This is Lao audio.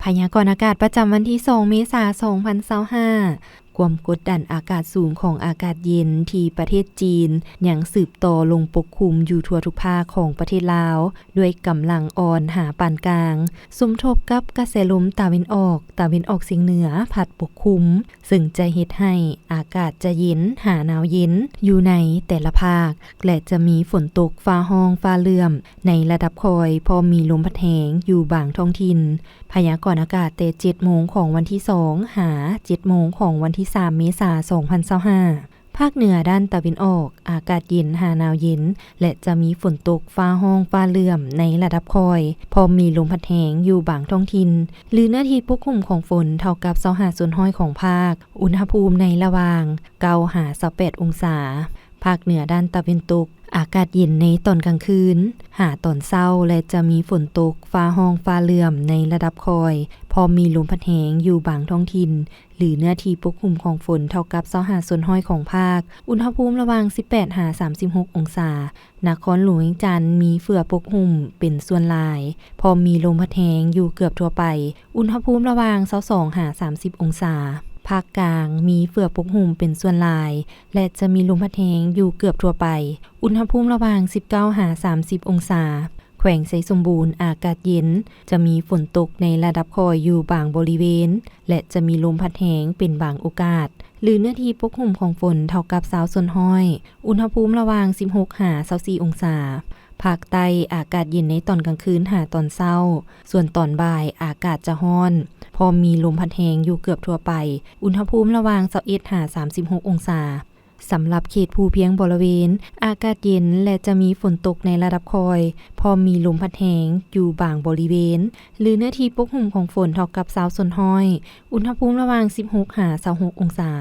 ພະຍາກອນອາກາດປະຈຳວັນທີສອງ ເມສາ ສອງພັນຊາວຫ້າ ຄວາມກົດດັນອາກາດສູງຂອງອາກາດເຢັນທີ່ປະເທດຈີນ ຍັງສືບຕໍ່ລົງປົກຄຸມຢູ່ທົ່ວທຸກພາກຂອງປະເທດລາວ ດ້ວຍກຳລັງອ່ອນຫາປານກາງ, ສົມທົບກັບກະແສລົມຕາເວັນອອກ, ຕາເວັນອອກສຽງເໜືອພັດປົກຄຸມ, ເຊິ່ງຈະເຮັດໃຫ້ອາກາດຈະເຢັນຫາໜາວເຢັນຢູ່ໃນແຕ່ລະພາກ ແລະ ຈະມີຝົນຕົກຟ້າຮ້ອງຟ້າເຫຼື້ອມໃນລະດັບຄ່ອຍ, ພ້ອມມີລົມພັດແຮງຢູ່ບາງທ້ອງຖິ່ນ. ພະຍາກອນອາກາດແຕ່ເຈັດໂມງຂອງວັນທີສອງ ຫາ ເຈັດໂມງຂອງວັນທີສາມ ເມສາ ສອງພັນຊາວຫ້າ ພາກເໜືອດ້ານຕາເວັນອອກ ອາກາດເຢັນຫາໜາວເຢັນ ແລະ ຈະມີຝົນຕົກຟ້າຮ້ອງຟ້າເຫຼື້ອມໃນລະດັບຄ່ອຍ, ພ້ອມມີລົມພັດແຮງຢູ່ບາງທ້ອງຖິ່ນ ຫຼື ເນື້ອທີ່ປົກຄຸມຂອງຝົນເທົ່າກັບຊາວຫ້າສ່ວນຮ້ອຍຂອງພາກ. ອຸນຫະພູມໃນລະຫວ່າງເກົ້າຫາຊາວແປດອົງສາ. ພາກເໜືອດ້ານຕາເວັນຕົກ ອາກາດເຢັນໃນຕອນກາງຄືນຫາຕອນເຊົ້າ ແລະ ຈະມີຝົນຕົກ, ຟ້າຮ້ອງ, ຟ້າເຫຼື້ອມໃນລະດັບຄ່ອຍ, ພ້ອມມີລົມພັດແຮງຢູ່ບາງທ້ອງຖິ່ນ ຫຼື ເນື້ອທີ່ປົກຄຸມຂອງຝົນເທົ່າກັບຊາວຫ້າສ່ວນຮ້ອຍຂອງພາກ. ອຸນຫະພູມລະຫວ່າງສິບແປດຫາສາມສິບຫົກອົງສາ. ນະຄອນຫຼວງວຽງຈັນມີເຝື້ອປົກຫຸ້ມເປັນສ່ວນຫຼາຍ, ພ້ອມມີລົມພັດແຮງຢູ່ເກືອບທົ່ວໄປ. ອຸນຫະພູມລະຫວ່າງຊາວສອງຫາສາມສິບອົງສາ. ພາກກາງມີເຝື້ອປົກຫຸ້ມເປັນສ່ວນຫຼາຍ ແລະ ຈະມີລົມພັດແຮງຢູ່ເກືອບທົ່ວໄປ. ອຸນຫະພູມລະຫວ່າງສິບເກົ້າຫາສາມສິບອົງສາ. ແຂວງໄຊສົມບູນ ອາກາດເຢັນ, ຈະມີຝົນຕົກໃນລະດັບຄ່ອຍຢູ່ບາງບໍລິເວນ ແລະ ຈະມີລົມພັດແຮງເປັນບາງໂອກາດ ຫຼື ເນື້ອທີ່ປົກຫຸ້ມຂອງຝົນເທົ່າກັບຊາວສ່ວນຮ້ອຍ. ອຸນຫະພູມລະຫວ່າງສິບຫົກຫາຊາວສີ່ອົງສາ. ພາກໃຕ້ອາກາດເຢັນໃນຕອນກາງຄືນຫາຕອນເຊົ້າ, ສ່ວນຕອນບ່າຍອາກາດຈະຮ້ອນ, ພ້ອມມີລົມພັດແຮງຢູ່ເກືອບທົ່ວໄປ. ອຸນຫະພູມລະຫວ່າງຊາວເອັດຫາສາມສິບຫົກອົງສາ. ສຳລັບເຂດພູພຽງບໍລະເວນ ອາກາດເຢັນ ແລະ ຈະມີຝົນຕົກໃນລະດັບຄ່ອຍ, ພ້ອມມີລົມພັດແຮງຢູ່ບາງບໍລິເວນ ຫຼື ເນື້ອທີ່ປົກຫຸ້ມຂອງຝົນເທົ່າກັບຊາວສ່ວນຮ້ອຍ. ອຸນຫະພູມລະຫວ່າງສິບຫົກຫາຊາວຫົກອົງສາ.